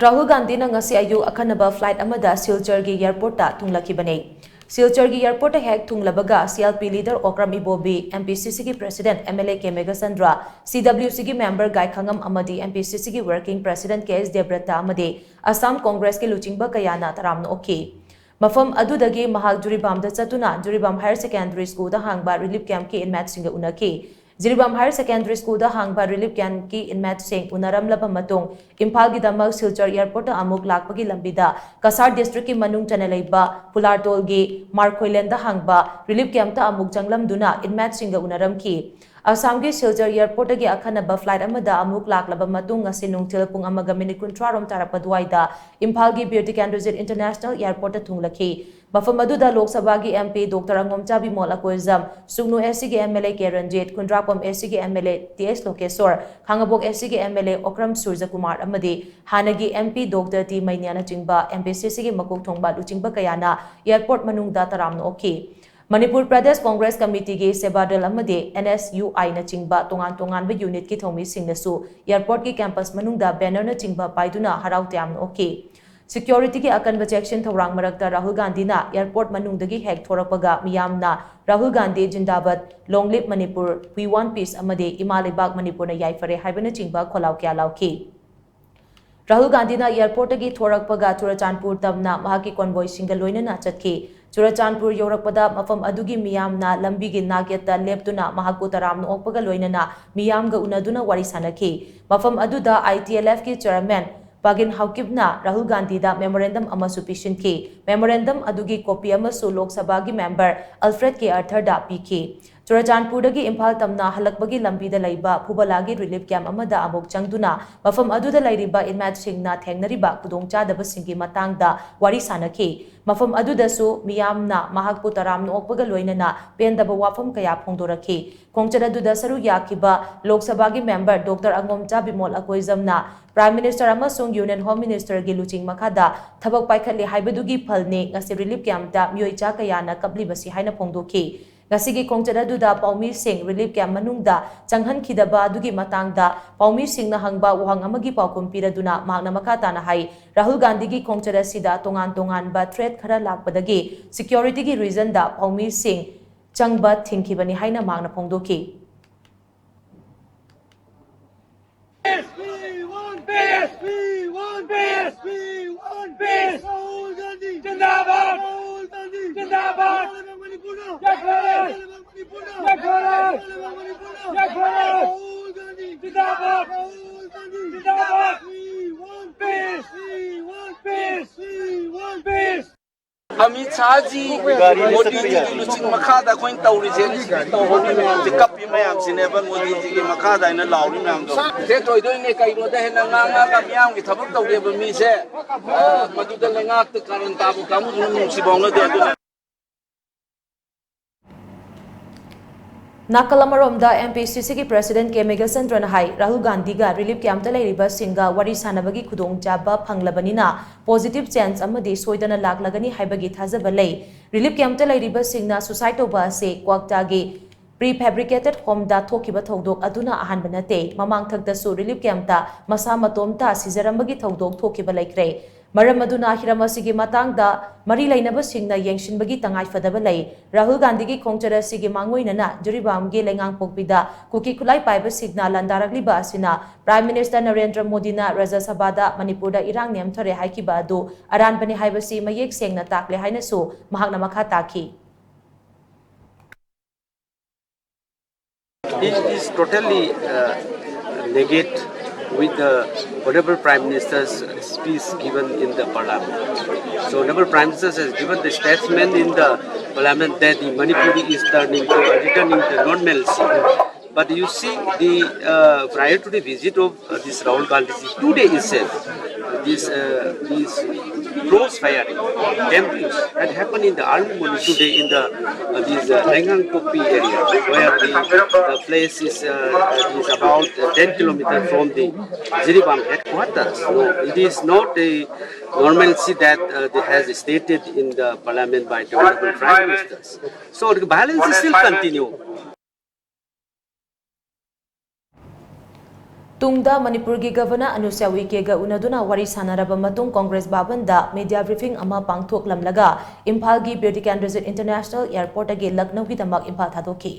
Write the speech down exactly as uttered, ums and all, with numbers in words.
ꯔꯥꯍꯨꯜ ꯒꯥꯟꯙꯤꯅ ꯉꯁꯤ ꯑꯌꯨꯛ ꯑꯈꯟꯅꯕ flight ꯑꯃꯗ ꯁꯤꯜꯆꯔꯒꯤ airportꯇ ꯊꯨꯡꯂꯈꯤꯕꯅꯤ꯫ ꯁꯤꯜꯆꯔꯒꯤ airportꯇ ꯍꯦꯛ ꯊꯨꯡꯂꯕꯒ CLP leader ꯑꯣꯀ꯭ꯔꯝ ꯏꯕꯣꯕꯤ, MPCCꯒꯤ president, MLA ꯀꯦ ꯃꯦꯘꯆꯟꯗ꯭ꯔ, CWCꯒꯤ member ꯒꯥꯏꯈꯉꯝ ꯑꯃꯗꯤ MPCCꯒꯤ working president ꯀꯦ ꯑꯦꯁ ꯗꯦꯕ꯭ꯔꯇ ꯑꯃꯗꯤ ꯑꯁꯥꯝ ꯀꯣꯡꯒ꯭ꯔꯦꯁꯀꯤ ꯂꯨꯆꯤꯡꯕ ꯀꯌꯥꯅ ꯇꯔꯥꯝꯅ ꯑꯣꯛꯈꯤ꯫ ꯃꯐꯝ ꯑꯗꯨꯗꯒꯤ ꯃꯍꯥꯛ ꯖꯨꯔꯤꯕꯥꯝꯗ ꯆꯠꯇꯨꯅ ꯖꯨꯔꯤꯕꯥꯝ Higher Secondary Schoolꯗ ꯍꯥꯡꯕ relief campꯀꯤ inmateꯁꯤꯡꯒ ꯎꯅꯈꯤ꯫ ꯖꯤꯔꯤꯕꯥꯝ Higher Secondary Schoolꯗ ꯍꯥꯡꯕ relief campꯀꯤ inmateꯁꯤꯡ ꯎꯅꯔꯝꯂꯕ ꯃꯇꯨꯡ, ꯏꯝꯐꯥꯜꯒꯤꯗꯃꯛ ꯁꯤꯜꯆꯔ airportꯇ ꯑꯃꯨꯛ ꯂꯥꯛꯄꯒꯤ ꯂꯝꯕꯤꯗ ꯀꯁꯥꯔ districtꯀꯤ ꯃꯅꯨꯡ ꯆꯟꯅ ꯂꯩꯕ ꯄꯨꯂꯥꯔꯇꯣꯜꯒꯤ ꯃꯥꯔꯈꯣꯏꯂꯦꯟꯗ ꯍꯥꯡꯕ relief campꯇ ꯑꯃꯨꯛ ꯆꯪꯂꯝꯗꯨꯅ inmateꯁꯤꯡꯒ ꯎꯅꯔꯝꯈꯤ꯫ ꯑꯁꯥꯝꯒꯤ ꯁꯤꯜꯆꯔ airportꯇꯒꯤ ꯑꯈꯟꯅꯕ flight ꯑꯃꯗ ꯑꯃꯨꯛ ꯂꯥꯛꯂꯕ ꯃꯇꯨꯡ, ꯉꯁꯤ ꯅꯨꯡꯊꯤꯜ ꯄꯨꯡ ꯑꯃꯒ minute ꯀꯨꯟꯊ꯭ꯔꯥ ꯔꯣꯝ ꯇꯥꯔꯛꯄ ꯑꯗꯨꯋꯥꯏꯗ ꯏꯝꯐꯥꯜꯒꯤ ꯕꯤꯔ ꯇꯤꯀꯦꯟꯗ꯭ꯔꯖꯤꯠ International Airportꯇ ꯊꯨꯡꯂꯈꯤ꯫ ꯃꯐꯝ ꯑꯗꯨꯗ ꯂꯣꯛ ꯁꯚꯥꯒꯤ MP Doctor ꯑꯉꯣꯝꯆꯥ Bimol Akoijam, ꯁꯨꯒꯅꯨ SCꯒꯤ MLA ꯀꯦ ꯔꯟꯖꯤꯠ, ꯈꯨꯟꯗ꯭ꯔꯥꯛꯄꯝ SCꯒꯤ MLA ꯇꯤ ꯑꯦꯁ ꯂꯣꯀꯦꯁꯣꯔ, ꯈꯥꯉꯕꯣꯛ SCꯒꯤ MLA ꯑꯣꯀ꯭ꯔꯝ ꯁꯨꯔꯖꯀꯨꯃꯥꯔ ꯑꯃꯗꯤ ꯍꯥꯟꯅꯒꯤ MP Doctor ꯇꯤ ꯃꯩꯅ꯭ꯌꯥꯅꯆꯤꯡꯕ MPCCꯒꯤ ꯃꯀꯣꯛ ꯊꯣꯡꯕ ꯂꯨꯆꯤꯡꯕ ꯀꯌꯥꯅ airport ꯃꯅꯨꯡꯗ ꯇꯔꯥꯝꯅ ꯑꯣꯛꯈꯤ꯫ ꯃꯅꯤꯄꯨꯔ ꯄ꯭ꯔꯗꯦꯁ ꯀꯣꯡꯒ꯭ꯔꯦꯁ ꯀꯃꯤꯇꯤꯒꯤ ꯁꯦꯕꯥꯗꯜ ꯑꯃꯗꯤ NSUIꯅꯆꯤꯡꯕ ꯇꯣꯉꯥꯟ ꯇꯣꯉꯥꯟꯕ unitꯀꯤ ꯊꯧꯃꯤꯁꯤꯡꯅꯁꯨ airportꯀꯤ campus ꯃꯅꯨꯡꯗ bannerꯅꯆꯤꯡꯕ ꯄꯥꯏꯗꯨꯅ ꯍꯔꯥꯎ ꯇꯌꯥꯝꯅ ꯑꯣꯛꯈꯤ꯫ Securityꯒꯤ ꯑꯀꯟꯕ ꯆꯦꯛꯁꯤꯟ ꯊꯧꯔꯥꯡ ꯃꯔꯛꯇ ꯔꯥꯍꯨꯜ ꯒꯥꯟꯙꯤꯅ airport ꯃꯅꯨꯡꯗꯒꯤ ꯍꯦꯛ ꯊꯣꯔꯛꯄꯒ ꯃꯤꯌꯥꯝꯅ "Rahul Gandhi ꯖꯤꯟꯗꯥꯕꯥꯗ, Long Live Manipur, We Want Peace" ꯑꯃꯗꯤ "ꯏꯃꯥ ꯂꯩꯕꯥꯛ ꯃꯅꯤꯄꯨꯔꯅ ꯌꯥꯏꯐꯔꯦ" ꯍꯥꯏꯕꯅꯆꯤꯡꯕ ꯈꯣꯜꯂꯥꯎ ꯀꯌꯥ ꯂꯥꯎꯈꯤ꯫ ꯔꯥꯍꯨꯜ ꯒꯥꯟꯙꯤꯅ airportꯇꯒꯤ ꯊꯣꯔꯛꯄꯒ ꯆꯨꯔꯆꯥꯟꯄꯨꯔ ꯇꯝꯅ ꯃꯍꯥꯛꯀꯤ convoyꯁꯤꯡꯒ ꯂꯣꯏꯅꯅ ꯆꯠꯈꯤ꯫ ꯆꯨꯔꯆꯥꯟꯄꯨꯔ ꯌꯧꯔꯛꯄꯗ ꯃꯐꯝ ꯑꯗꯨꯒꯤ ꯃꯤꯌꯥꯝꯅ ꯂꯝꯕꯤꯒꯤ ꯅꯥꯛꯌꯦꯠꯇ ꯂꯦꯞꯇꯨꯅ ꯃꯍꯥꯛꯄꯨ ꯇꯔꯥꯝꯅ ꯑꯣꯛꯄꯒ ꯂꯣꯏꯅꯅ ꯃꯤꯌꯥꯝꯒ ꯎꯅꯗꯨꯅ ꯋꯥꯔꯤ ꯁꯥꯅꯈꯤ꯫ ꯃꯐꯝ ꯑꯗꯨꯗ ITLFꯀꯤ chairman ꯄꯥꯒꯤꯟ ꯍꯥꯎꯀꯤꯞꯅ ꯔꯥꯍꯨꯜ ꯒꯥꯟꯙꯤꯗ memorandum ꯑꯃꯁꯨ ꯄꯤꯁꯤꯟꯈꯤ꯫ Memorandum ꯑꯗꯨꯒꯤ copy ꯑꯃꯁꯨ ꯂꯣꯛ ꯁꯚꯥꯒꯤ member ꯑꯜꯐ꯭ꯔꯦꯗ ꯀꯦ ꯑꯥꯔꯊꯔꯗ ꯄꯤꯈꯤ꯫ ꯆꯨꯔꯆꯥꯟꯄꯨꯔꯗꯒꯤ ꯏꯝꯐꯥꯜ ꯇꯝꯅ ꯍꯜꯂꯛꯄꯒꯤ ꯂꯝꯕꯤꯗ ꯂꯩꯕ ꯐꯨꯕꯂꯥꯒꯤ relief camp ꯑꯃꯗ ꯑꯃꯨꯛ ꯆꯪꯗꯨꯅ ꯃꯐꯝ ꯑꯗꯨꯗ ꯂꯩꯔꯤꯕ inmateꯁꯤꯡꯅ ꯊꯦꯡꯅꯔꯤꯕ ꯈꯨꯗꯣꯡꯆꯥꯗꯕꯁꯤꯡꯒꯤ ꯃꯇꯥꯡꯗ ꯋꯥꯔꯤ ꯁꯥꯅꯈꯤ꯫ ꯃꯐꯝ ꯑꯗꯨꯗꯁꯨ ꯃꯤꯌꯥꯝꯅ ꯃꯍꯥꯛꯄꯨ ꯇꯔꯥꯝꯅ ꯑꯣꯛꯄꯒ ꯂꯣꯏꯅꯅ ꯄꯦꯟꯗꯕ ꯋꯥꯐꯝ ꯀꯌꯥ ꯐꯣꯡꯗꯣꯔꯛꯈꯤ꯫ ꯈꯣꯡꯆꯠ ꯑꯗꯨꯗ ꯁꯔꯨꯛ ꯌꯥꯈꯤꯕ ꯂꯣꯛ ꯁꯚꯥꯒꯤ member Doctor ꯑꯉꯣꯝꯆꯥ Bimol ꯑꯀꯣꯏꯖꯝꯅ Prime Minister ꯑꯃꯁꯨꯡ Union Home Ministerꯒꯤ ꯂꯨꯆꯤꯡ ꯃꯈꯥꯗ ꯊꯕꯛ ꯄꯥꯏꯈꯠꯂꯤ ꯍꯥꯏꯕꯗꯨꯒꯤ ꯐꯜꯅꯤ ꯉꯁꯤ relief campꯇ ꯃꯤꯑꯣꯏ ꯆꯥ ꯀꯌꯥꯅ ꯀꯞꯂꯤꯕꯁꯤ ꯍꯥꯏꯅ ꯐꯣꯡꯗꯣꯛꯈꯤ꯫ ꯉꯁꯤꯒꯤ ꯈꯣꯡꯆꯠ ꯑꯗꯨꯗ ꯄꯥꯎꯃꯤꯁꯤꯡ ꯔꯤꯂꯤꯐ ꯀꯦꯝꯞ ꯃꯅꯨꯡꯗ ꯆꯪꯍꯟꯈꯤꯗꯕ ꯑꯗꯨꯒꯤ ꯃꯇꯥꯡꯗ ꯄꯥꯎꯃꯤꯁꯤꯡꯅ ꯍꯪꯕ ꯋꯥꯍꯪ ꯑꯃꯒꯤ ꯄꯥꯎꯈꯨꯝ ꯄꯤꯔꯗꯨꯅ ꯃꯍꯥꯛꯅ ꯃꯈꯥ ꯇꯥꯅ ꯍꯥꯏ, ꯔꯥꯍꯨꯜ ꯒꯥꯟꯙꯤꯒꯤ ꯈꯣꯡꯆꯠ ꯑꯁꯤꯗ ꯇꯣꯉꯥꯟ ꯇꯣꯉꯥꯟꯕ ꯊ꯭ꯔꯦꯠ ꯈꯔ ꯂꯥꯛꯄꯗꯒꯤ ꯁꯤꯀ꯭ꯌꯣꯔꯤꯇꯤꯒꯤ ꯔꯤꯖꯟꯗ ꯄꯥꯎꯃꯤꯁꯤꯡ ꯆꯪꯕ ꯊꯤꯡꯈꯤꯕꯅꯤ ꯍꯥꯏꯅ ꯃꯍꯥꯛꯅ ꯐꯣꯡꯗꯣꯛꯈꯤ꯫ We want peace! We want peace! We want peace! Rahul Gandhi! Zindabad! Rahul Gandhi! Zindabad! Manipur! Manipur! Manipur! Rahul Gandhi! Zindabad! Rahul Gandhi! Zindabad! We want peace! We want peace! We want peace! Amit ꯁꯥꯍꯖꯤ, ꯃꯣꯗꯤꯖꯤꯒꯤ ꯂꯨꯆꯤꯡ ꯃꯈꯥꯗ ꯑꯩꯈꯣꯏꯅ ꯇꯧꯔꯤꯁꯦ, ꯇꯧꯍꯧꯔꯤ ꯃꯌꯥꯝꯁꯦ, ꯀꯞꯄꯤ ꯃꯌꯥꯝꯁꯤꯅꯦꯕ ꯃꯣꯗꯤꯖꯤꯒꯤ ꯃꯈꯥꯗ ꯍꯥꯏꯅ ꯂꯥꯎꯔꯤ ꯃꯌꯥꯝꯗꯣ꯫ Thread ꯑꯣꯏꯗꯣꯏꯅꯦ꯫ ꯀꯩꯅꯣꯗ ꯍꯦꯟꯅ ꯉꯥꯡꯉꯒ ꯃꯤꯌꯥꯝꯒꯤ ꯊꯕꯛ ꯇꯧꯒꯦꯕ ꯃꯤꯁꯦ, ꯑ, ꯃꯗꯨꯗ ꯂꯩꯉꯥꯛꯇ ꯀꯥꯔꯟ ꯇꯥꯕ ꯀꯥꯡꯕꯨꯗꯨꯅ ꯅꯨꯡꯁꯤꯕ ꯍꯧꯅꯗꯦ꯫ ꯑꯗꯨꯅ ꯅꯥꯀꯜ ꯑꯃꯔꯣꯝꯗ, ꯑꯦꯝ ꯄꯤ ꯁꯤ ꯁꯤꯒꯤ ꯄ꯭ꯔꯦꯁꯤꯗꯦꯟꯠ ꯀꯦ ꯃꯦꯘꯆꯟꯗ꯭ꯔꯅ ꯍꯥꯏ, ꯔꯥꯍꯨꯜ ꯒꯥꯟꯙꯤꯒ ꯔꯤꯂꯤꯐ ꯀꯦꯝꯞꯇ ꯂꯩꯔꯤꯕꯁꯤꯡꯒ ꯋꯥꯔꯤ ꯁꯥꯟꯅꯕꯒꯤ ꯈꯨꯗꯣꯡꯆꯥꯕ ꯐꯪꯂꯕꯅꯤꯅ ꯄꯣꯖꯤꯇꯤꯚ ꯆꯦꯟꯖ ꯑꯃꯗꯤ ꯁꯣꯏꯗꯅ ꯂꯥꯛꯂꯒꯅꯤ ꯍꯥꯏꯕꯒꯤ ꯊꯥꯖꯕ ꯂꯩ꯫ ꯔꯤꯂꯤꯐ ꯀꯦꯝꯞꯇ ꯂꯩꯔꯤꯕꯁꯤꯡꯅ ꯁꯨꯁꯥꯏꯗ ꯇꯧꯕ ꯑꯁꯤ ꯀ꯭ꯋꯥꯛꯇꯥꯒꯤ ꯄ꯭ꯔꯤ ꯐꯦꯕ꯭ꯔꯤꯀꯦꯇꯦꯗ ꯍꯣꯝꯗ ꯊꯣꯛꯈꯤꯕ ꯊꯧꯗꯣꯛ ꯑꯗꯨꯅ ꯑꯍꯥꯟꯕ ꯅꯠꯇꯦ꯫ ꯃꯃꯥꯡꯊꯛꯇꯁꯨ ꯔꯤꯂꯤꯐ ꯀꯦꯝꯞꯇ ꯃꯁꯥ ꯃꯇꯣꯝꯇ ꯁꯤꯖꯔꯝꯕꯒꯤ ꯊꯧꯗꯣꯛ ꯊꯣꯛꯈꯤꯕ ꯂꯩꯈ꯭ꯔꯦ꯫ ꯃꯔꯝ ꯑꯗꯨꯅ ꯍꯤꯔꯝ ꯑꯁꯤꯒꯤ ꯃꯇꯥꯡꯗ ꯃꯔꯤ ꯂꯩꯅꯕꯁꯤꯡꯅ ꯌꯦꯡꯁꯤꯟꯕꯒꯤ ꯇꯉꯥꯏꯐꯗꯕ ꯂꯩ꯫ ꯔꯥꯍꯨꯜ ꯒꯥꯟꯙꯤꯒꯤ ꯈꯣꯡꯆꯠ ꯑꯁꯤꯒꯤ ꯃꯥꯡꯑꯣꯏꯅꯅ ꯖꯤꯔꯤꯕꯥꯝꯒꯤ ꯂꯩꯉꯥꯡꯄꯣꯛꯄꯤꯗ ꯀꯨꯀꯤ ꯈꯨꯠꯂꯥꯏ ꯄꯥꯏꯕꯁꯤꯡꯅ ꯂꯥꯟꯗꯥꯔꯛꯂꯤꯕ ꯑꯁꯤꯅ ꯄ꯭ꯔꯥꯏꯝ ꯃꯤꯅꯤꯁꯇꯔ ꯅꯔꯦꯟꯗ꯭ꯔ ꯃꯣꯗꯤꯅ ꯔꯥꯖ꯭ꯌ ꯁꯚꯥꯗ ꯃꯅꯤꯄꯨꯔꯗ ꯏꯔꯥꯡ ꯅꯦꯝꯊꯔꯦ ꯍꯥꯏꯈꯤꯕ ꯑꯗꯨ ꯑꯔꯥꯟꯕꯅꯤ ꯍꯥꯏꯕꯁꯤ ꯃꯌꯦꯛ ꯁꯦꯡꯅ ꯇꯥꯛꯂꯦ ꯍꯥꯏꯅꯁꯨ ꯃꯍꯥꯛꯅ ꯃꯈꯥ ꯇꯥꯈꯤ꯫ It is totally uh, negate with the Honorable Prime Minister's speech given in the Parliament. So Honorable Prime Minister has given the statement in the Parliament that the Manipur is turning to uh, returning to normalcy. But you see, the uh, prior to the visit of uh, this Rahul Gandhi ji, today itself, this uh, this cross firing, ambush had happened in the early morning today in the uh, this uh, Lengangpokpi area, where the uh, place is uh, is about uh, ten kilometers from the Jiribam headquarters. No, it is not a normalcy that uh, they has stated in the parliament by the honorable prime ministers. So the violence is still continue. ꯇꯨꯡꯗ ꯃꯅꯤꯄꯨꯔꯒꯤ governor ꯑꯅꯨꯁ꯭ꯌꯥ ꯎꯏꯀꯦꯒ ꯎꯅꯗꯨꯅ ꯋꯥꯔꯤ ꯁꯥꯟꯅꯔꯕ ꯃꯇꯨꯡ Congress ꯚꯕꯟꯗ media ꯕ꯭ꯔꯤꯐꯤꯡ ꯑꯃ ꯄꯥꯡꯊꯣꯛꯂꯝꯂꯒ ꯏꯝꯐꯥꯜꯒꯤ Bir Tikendrajit international ꯑꯦꯌꯔꯄꯣꯔꯠꯇꯒꯤ ꯂꯛꯅꯧꯒꯤꯗꯃꯛ Imphal ꯊꯥꯗꯣꯛꯈꯤ꯫